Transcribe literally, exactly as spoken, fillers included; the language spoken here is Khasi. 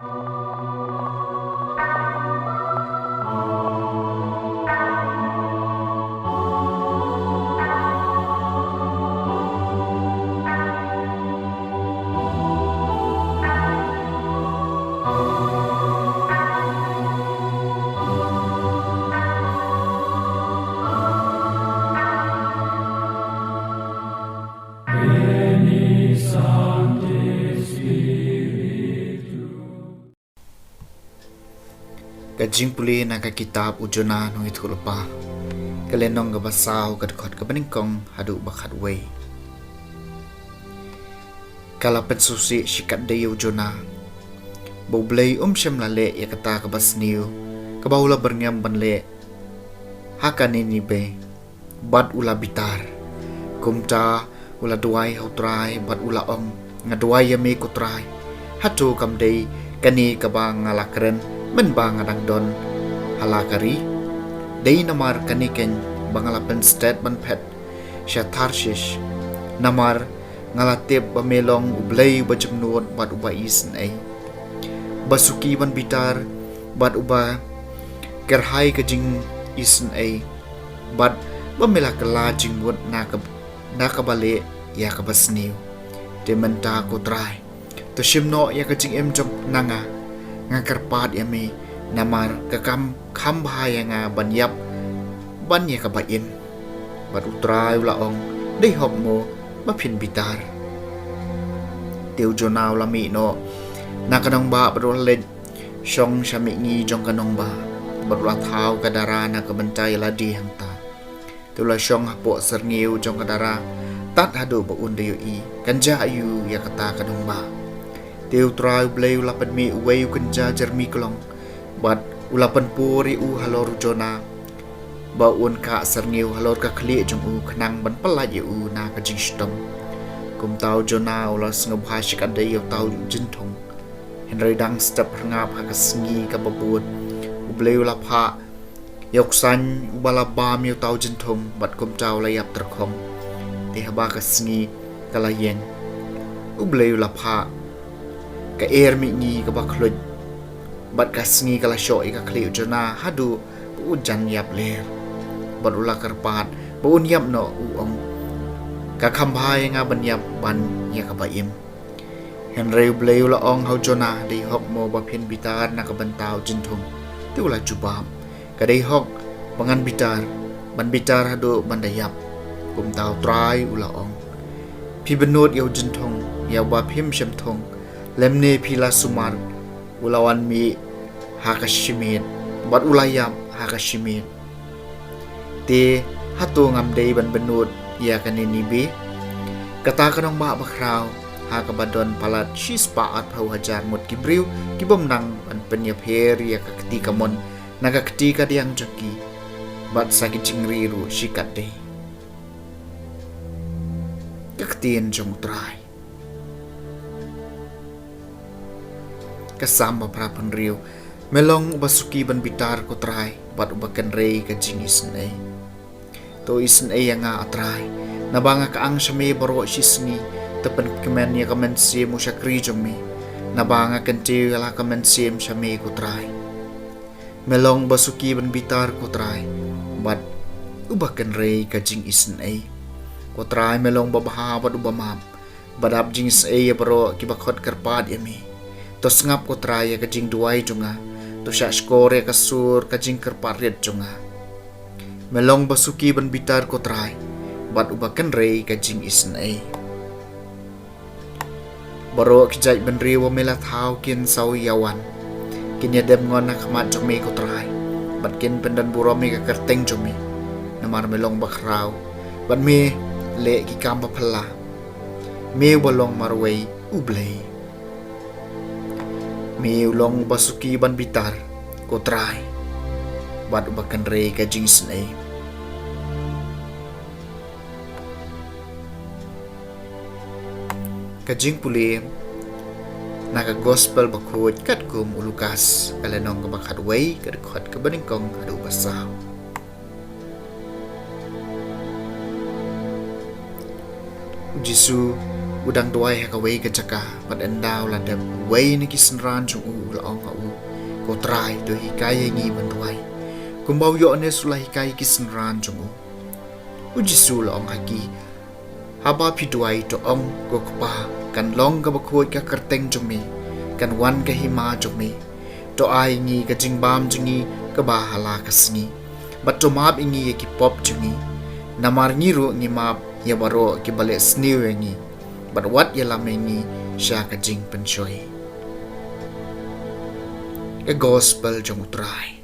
Ka jingpule na ka kitab u Jonah nongïathuhlypa. Ka lynnong kaba saw, ka dkhot kaba nyngkong haduh ba khatwei. Ka la pynsngewsih shikatdei ïa u Jonah ba U Blei um shym la leh ïa kata kaba sniew kaba u la byrngem ban leh ha ka Ninibe. Bad u la bitar. Kumta u la duwai ha u Trai bad u la ong, "Nga duwai ïa me ko Trai. Hato kam dei kane kaba nga la kren mynba nga dang don ha la ka ri? Dei namar kane keiñ ba nga la pynstet ban phet sha Tarshish. Namar nga la tip ba me long U Blei uba jemnud bad uba isynei, ba suki ban bitar bad uba kyrhai ka jingisynei, bad ba me la kylla jingmut na ka, na kaba leh ïa kaba sniew. Te mynta ko Trai, to shim noh ïa ka jingim jong na nga. Nga kyrpad ïa me, namar ka kam kham bha ïa nga ban ïap ban ïa kaba im." Bad u Trai u la ong, "Dei hok mo ba phin bitar." Te u Jonah u la mih noh na ka nongbah bad u la leit shong sha mihngi jong ka nongbah, bad u la thaw ka dara na ka bynta ïa lade hangta. Te u la shong hapoh syrngiew jong ka dara tad haduh ba un da ïohi kan jia aiu ïa kata ka nongbah. Te u Trai U Blei u la pynmih uwei u kynja jermi klong, bad u la pynpur ïa u halor u Jonah, ba un kah syrngiew halor ka khlieh jong u khnang ban pyllait ïa u na ka jingshitom. Kumta u Jonah u la sngewbha shikatdei ïa uta u jynthung. Hynrei dang step rngap ha ka sngi kaba bud, U Blei u la phah ïa u ksaiñ uba la bam ïa uta u jynthung, bad kumta u la ïap tyrkhong. Te haba ka sngi ka la ïeng, U Blei u la phah ka er mihngi kaba khluit, bad ka sngi ka la shoh ïa ka khlieh u Jonah haduh ba u jan ïap ler. Bad u la kyrpad ba un ïap noh, u ong, "Ka kham bha ïa nga ban ïap ban ïa kaba im." Hynrei U Blei u la ong ha u Jonah, "Dei hok mo ba phin bitar na ka bynta u jynthung?" Te u la jubab, "Ka dei hok ba ngan bitar, ban bitar haduh ban da ïap." Kumta u Trai u la ong, "Phi bynnud ïa u jynthung, ïa uba phim shym thung, lymne phi la sumar, u la wan mih ha ka shimiet, bad u la ïap ha ka shimiet. Te hato ngam dei ban bynnud ïa ka Ninibe, kata ka nongbah bakhraw, ha kaba don palat shispah arphew hajar ngut ki briew ki bym nang ban pynïapher ïa ka kti kamon na ka kti kadiang jong ki, bad sa ki jingri ruh shikatdei?" Ka ktien jong u Trai. Ka Salm ba phra phew hynriew. Me long uba suki ban bitar ko Trai, bad uba kynrei ka jingisynei. To isynei ïa nga, A Trai, naba nga kyang sha me baroh shi sngi. To pynkmen ïa ka mynsiem u shakri jong me, naba nga kyntiew ïa la ka mynsiem sha me ko Trai. Me long uba suki ban bitar ko Trai, bad uba kynrei ka jingisynei. Ko Trai, me long uba bha bad uba map, ba dap jingisynei ïa baroh kiba khot kyrpad ïa me. To sngap ko Trai ïa ka jingduwai jong nga, to shahshkor ïa ka sur ka jingkyrpad rit jong nga. Me long uba suki ban bitar ko Trai, bad uba kynrei ka jingisynei. Baroh ki jaitbynriew ba me la thaw kin sa ïa wan, kin ïa dem ngon ha khmat jong me ko Trai, bad kin pyndon burom ïa ka kyrteng jong me. Namar me long bakhraw, bad me leh ki kam baphylla. Me uba long marwei U Blei. Me u long uba suki ban bitar ko Trai, bad uba kynrei ka jingisynei. Ka jingpule na ka Gospel bakhuid katkum u Lukas, ka lynnong kaba khatwei, ka dkhot kaba nyngkong haduh ba saw. U Jisu u dang duwai ha kawei ka jaka, bad ynda u la dep, uwei na ki synran jong u u la ong ha u, Ko Trai, to hikai ïa ngi ban duwai, kumba u Ïoannis u la hikai ïa ki synran jong u. U Jisu u la ong ha ki, Haba phi duwai, to ong, Ko Kpa, kan long kaba khuid ka kyrteng jong me, kan wan ka hima jong me, to ai ïa ngi ka jingbam jong ngi kaba ha la ka sngi, bad to map ïa ngi ïa ki pop jong ngi, namar ngi ruh ngi map ïa baroh kiba leh sniew ïa ngi, bad wat ïalam ïa ngi sha ka jingpynshoi. Ka Gospel jong U Trai.